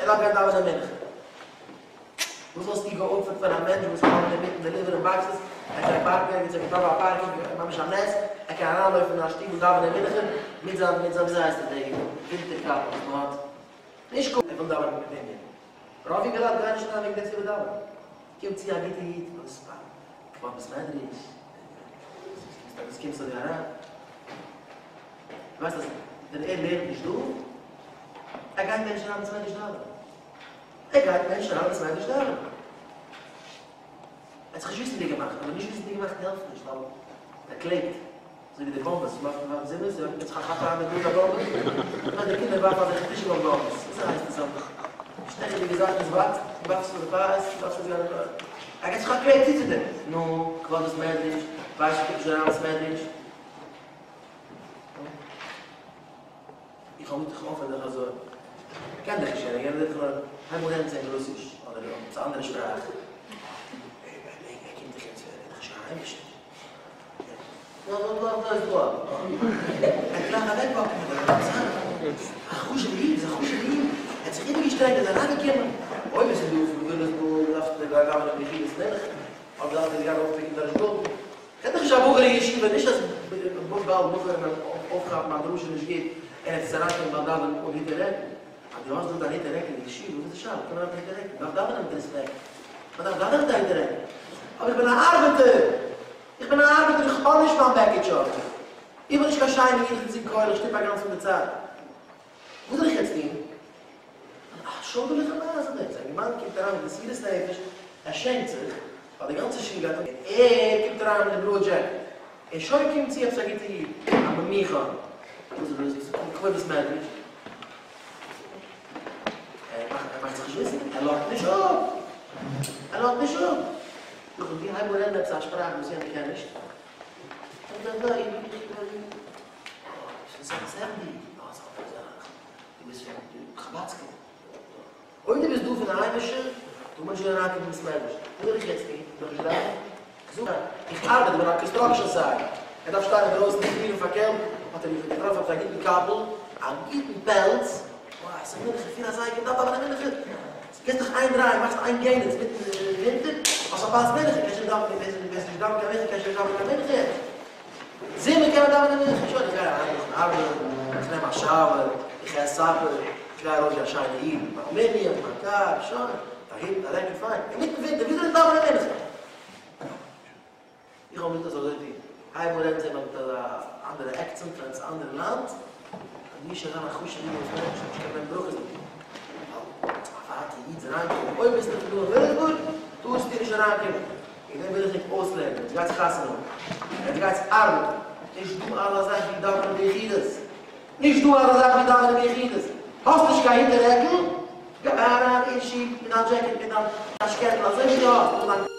ער דארף גיין דאווענען מנחה. וואס וואלסטו געאפערט פאר א מענטש וואס האלט אינמיטן דעליווערן באקסעס, ער קען פארקן ערגעץ, ער קען טרעפן א פארקינג, ממש א נס, ער קען אריינלויפן אין א שטיבל דאווענען מנחה, מיט זיין, מיט זיין, וויאזוי הייסט עס די ווינטער קאפל וואס מען האט, נישט קוק, ער וויל דאווענען מיט מנין. רוב אינגעלייט גייען נישט אריין וועגן דעם ציבור דאווענען. קומט צו א גוטע איד, וואס כבוד בית מדרש, וואס קומסטו דא אריין? דו ווייסט אז ווען ער לערנט נישט דא, ער גייט מער נישט אריין בית מדרש דאווענען. ער גייט מער נישט אריין בית מדרש דאווענען. ער האט זיך נישט וויסנדיג געמאכט, אבער נישט וויסנדיג געמאכט העלפט נישט ווייל ער קלעבט. אזוי ווי די באמבעס וואס ווארפן ווארפן זומער, זיי האבן זיך א כאפ אריין מיט גאז א באמבע, נאר די קינדער ווארפן אזעלכע טישן אויף באמבעס, וויאזוי הייסט עס אבער? שטעכעדיגע זאכן וואס וואקסט, דו ווארפסט עס אויף די פאות, דו ווארפסט עס ווי א. ער געט זיך א קלעב צו צו דעם. נו, כבוד בית מדרש, ווייסט קומט נישט אריין בית מדרש. איך האב געזאגט איך האף ער זאל אזוי. קען דיך נישט יענער, יענער זאגט נאר הייב אן רעדן צו אים רוסיש אדער עפעס א אנדערע שפראך. ער קומט דאך יעצט, ער איז דאך נישט קיין היימישער. ער גלייך אוועקוואקן מיט דעם א חשוב'ע איד איז א חשוב'ע איד, ער האט זיך איבערגעשטרענגט ער איז אריינגעקומען, אויב עס איז דא פון וויליאמסבורג דארפסטו גיין דאווענען ביחידות מנחה, אדער דארפסטו גיין אויפפיקן דיין משפחה, קען דאך נישט א בחור אין ישיבה, נישט אז באלד בחורים וועלן אויפכאפן א דרשה נישט גוט און עס איז אריינקומען ביים דאווענען אן היתר רעקל, אז דו האסט דא דיין היתר רעקל אין ישיבה וואס איז די שאלה, קום אריין מיט היתר רעקל, מ'דארף דאווענען מיט רעספעקט, מ'דארף דאווענען מיט א היתר רעקל, אבער איך בין א ארבעטער! איך בין א ארבעטער איך האב נישט מיין בעקיטשע אויף, איך בין נישט קיין שיינע איד איך זיץ אין כולל איך שטופ א גאנצן די צייט, וואס זאל איך יעצט טון? א שוידערליכע מעשה דאס, א אינגערמאן קומט אריין מיט מסירות נפש, ער שעמט זיך ווייל די גאנצע שול גייט אן, און ער קומט אריין מיט די בלויע דזשעקעט, און שוין קומט צו עפעס א גוטע איד, א ממיכא, וואס איז דאס? כבוד בית מדרש. ער מאכט זיך נישט וויסן, ער לאזט נישט אפ, ער לאזט נישט אפ. איך און דו הייבן אן רעדן עפעס א שפראך וואס יענער קען נישט. זאגט ער, איך בין פון סעווענטי, אה, ס'איז א זאך, דו ביסט פון חבדסקע. אויב דו ביסט דא פון די היימישע, טאר מען נישט אריינקומען אין בית מדרש. וואס זאל איך יעצט טון? זאל איך נישט דאווענען? איך זאג איך ארבעט, איך בין א קאנסטראקשען סייט. ער דארף שטיין אינדרויסן און פרירן פאר קעלט, האט ער מיך געטראפן עפעס א גוטן קאפל, א גוטן פעלץ, וואו, ס'איז מנחה, פיר אזייגער, מ'דארף דאווענען מנחה. געסט דיך איין דריי, מאכסט איין גענעץ מיטן ווינטער, האסט פארפאסט מנחה, קענסט נישט דאווענען, וועסט נישט דאווענען קיין מנחה, קענסט נישט דאווענען קיין מנחה יעצט. זומער קען מען דאווענען מנחה, שוין איך גיי אהיים נאכן ארבעטן, איך נעם א shower, איך עס supper, איך גיי ארויס ווי א שיינע איד מיט מיין מנין, מיט מיין קאר, שוין, א היט, א רעקל, פיין. אינמיטן ווינטער, ווי זאל איך דאווענען מנחה? איך האב געזאגט אז אזוי ווי הייב אן רעדן צו אים מיט אזא אנדערע accent פון עפעס א אנדערע לאנד, אז מיר שוין זיין א חשוב'ע איד וואס מענטש נישט קען נעמען ברכות מיט אים, ווייל א ווייטע איד איז אריינגעקומען, אויב ביסטו פון דא אין וויליאמסבורג טארסטו נישט אריינקומען, וועגן דעם וויל איך נישט אויסלערנען, עטס גייטס חתונה האבן, עטס גייטס ארבעטן, נישט דא אזא זאך ווי דאווענען ביחידות, נישט דא אזא זאך ווי דאווענען ביחידות, האסט נישט קיין היתר רעקל, גיי אריין אין שול מיט דיין דזשעקעט מיט דיין קאשקעטל אזוי ווי דו האסט, אן דיין.